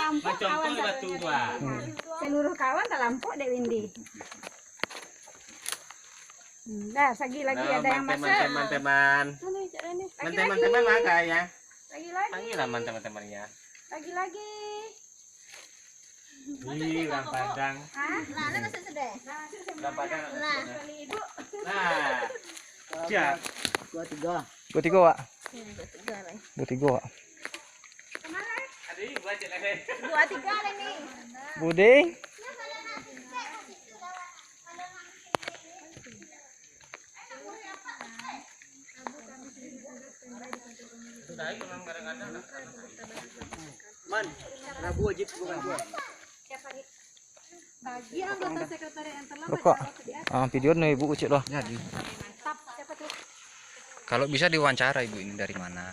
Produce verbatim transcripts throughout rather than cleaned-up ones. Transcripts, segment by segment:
Macam tu batu tu, ah. Hmm. Seluruh kawan talampok dek Windy. Hmm, dah, sagi lagi. Nah, ada yang masak. Teman-teman. Mana cak ni? Lagi, lagi. Teman-teman makan ya. Lagi, lagi. Panggillah teman-temannya. Lagi, lagi. Ih, orang Padang. Hah? Nah, nah, masuk sudah. Orang Padang. Nah. Nah. Siap. Dua, tiga. Dua tiga, Wak. Hmm, dua tiga lah. Dua tiga, Wak. Kemana? Ada ni, buat je lah, eh. Dua tiga lah ni. Buding. Man, Rabu wajib bukan gua. Bagi anggota sekretariat yang terlambat Rokok. Dapat di atas. Ah, video ni ibu ucik lah. Jadi. Mantap. Siapa tuh? Kalau bisa, diwawancara ibu ini dari mana.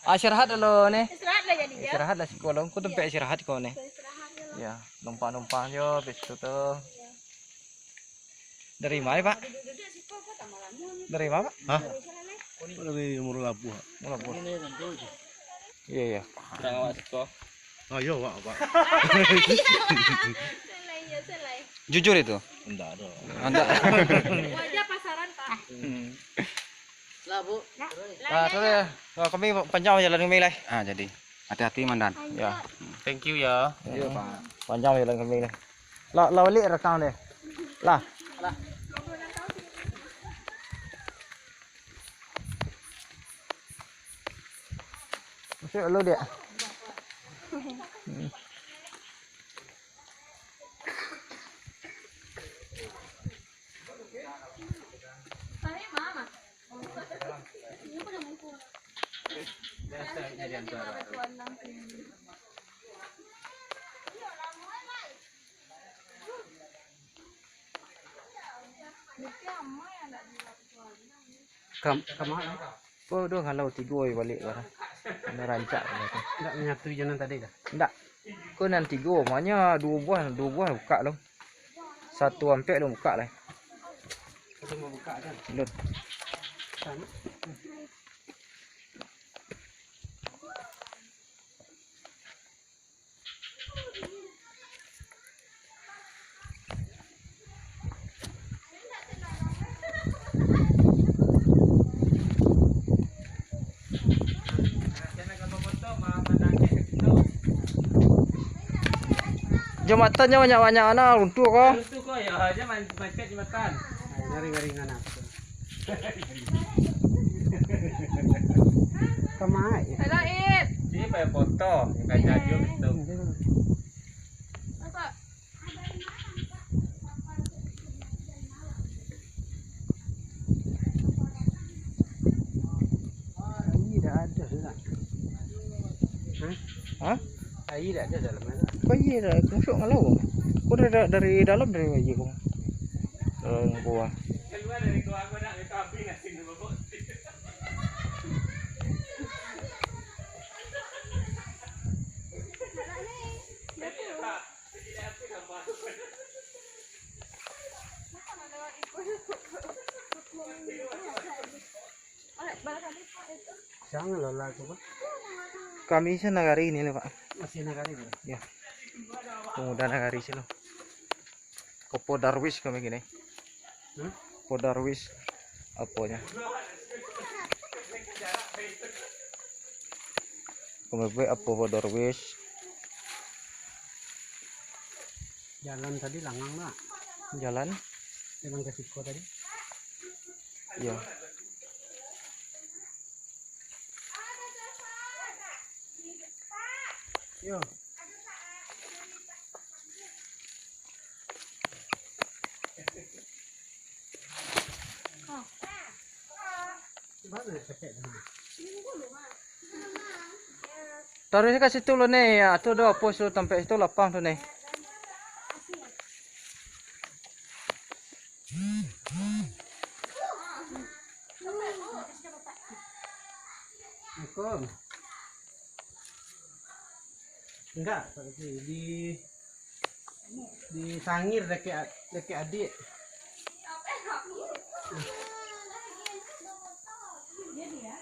Ah, istirahat dulu nih. Istirahat lah jadi, ya? Istirahat lah siko lo. Aku tempat istirahat kau nih. Istirahat dulu. Ya, numpang-numpang jo, habis itu tuh. Dari mana, Pak? Dari mana, Pak? Hah? Dari Muaro Labuah. Muaro Labuah. Iya, iya. Kurang awak siko. Oh, iya, Pak, Pak. Salah, iya, salah. Jujur itu? Enggak ada. Enggak. Wajah pasaran, Pak. Hmm. Lah, Bu. Nah, terus ya. Wah, kami panjang jalan kami lah. Ah, jadi. Hati-hati, Mandan. Ya. Thank you ya. Iya, Pak. Panjang jalan kami lah. Lah, lah balik rekam deh. Lah. Lah. Masuk dulu dia. Hmm. Kam-, kamana? Ko doh kalau tigo balik lah. Kena rancak lah tu. Ndak manyatu jo nan tadi dah? Ndak. Ko nan tigo, maknyo duo buah, duo buah buka lo. Satu ampek lo buka lah. Satu mau buka kan? Belum. Sama. Jembatannyo banyak-banyak bana runtuh ko. Runtuh ko, yo, aja man-, mancet jembatan. Ngari-ngari ngana. Kemai. Hello, Ip. Ini pakai foto, pakai jajur gitu. Apa? Ini dah ada sudah. Hah? Hah? Aia dak ado dalam tu. Kok iyo dak masuk kalau? Kok dari, dari dalam dari aia ko. Dalam gua. Jangan lah, lah, tu, Pak. Kami se nagari ini, Pak. Masih nagari, Pak? Ya. Pemuda nagari sini. Kopo Darwis kami gini. Hmm? Kopo Darwis aponyo? Kami buat apo, Kopo Darwis? Jalan tadi langang, Pak. Jalan? Jalan ke siko tadi. Iya. Yo. Taruih ka situ lo, Nek. Ya, tu ado pos tu, tampek situ lapang tu, Nek. Assalamualaikum. Enggak, Pak Haji. Di, di Sangir, dekat, dekat adik.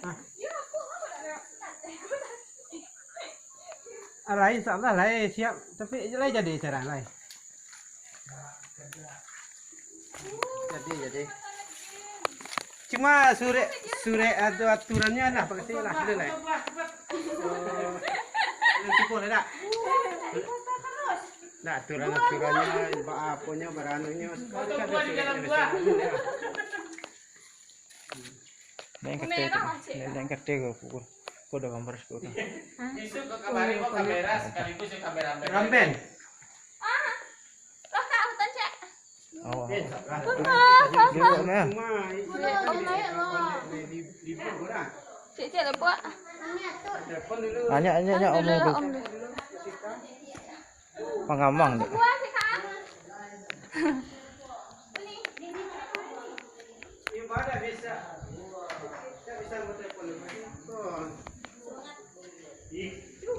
Ah. Lai, insyaallah, lai siap. Tapi lai jadi acara, lai. Jadi, jadi. Cuma surek, surek atu-, aturannyo lah, pasti lah, sudah lah. Oh, yang cukup lah, dak? Dak, aturan-aturannyo, ba-, aponyo, baranunyo, kan ado surek. Dah yang kata tu, dah yang kata ko, ko, ko dah gambar ko tu. Besok kau kabari ko kamera, sekaligus jo kameramen. Ramben. Ah, lah, Kak, hutan, Cek. Oh. Dia buat mana? Udah, Om, naik lah. Cek, Cek, lepok. Anyak, anyak, anyak, Om dulu, Om dulu. Pangamang tu. Buah, Cek, Kak.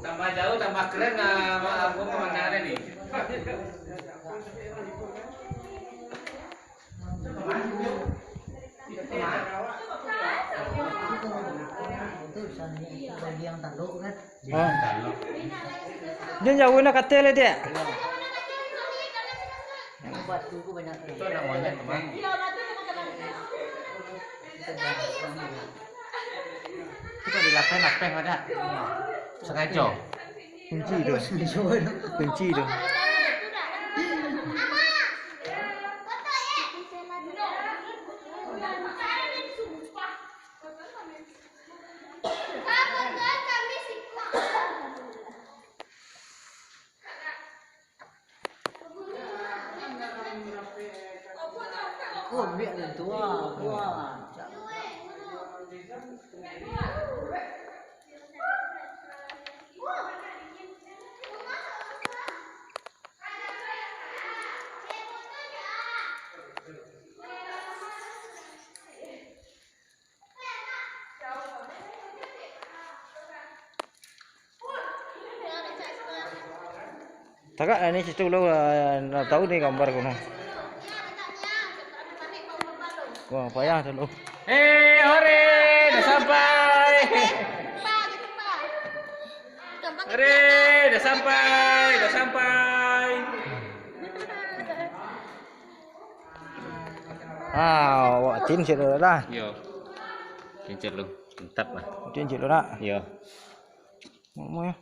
Tambah jauh, tambah keren, ah, ma-, apa, pemandangannya nih. Itu bagi yang taluk kan? Ah. Dia jauh nak katil dia. Batu tu banyak. Itu nak monyet teman. Itu kalau dilapeh-lapeh ada. Sengaja. Kunci tu. Kunci tu. Oh, ambiak dan tua, tua. Tagak lah ni situ lo, ah, nak tahu ni gambar ko no. Wah, payah tu lo. Eh, hore, dah sampai. Hore, dah sampai, dah sampai. Ah, awak tin situ lah. Yo. Kincir lu, mantap lah. Tin situ lah. Yo. Mau, mau ya.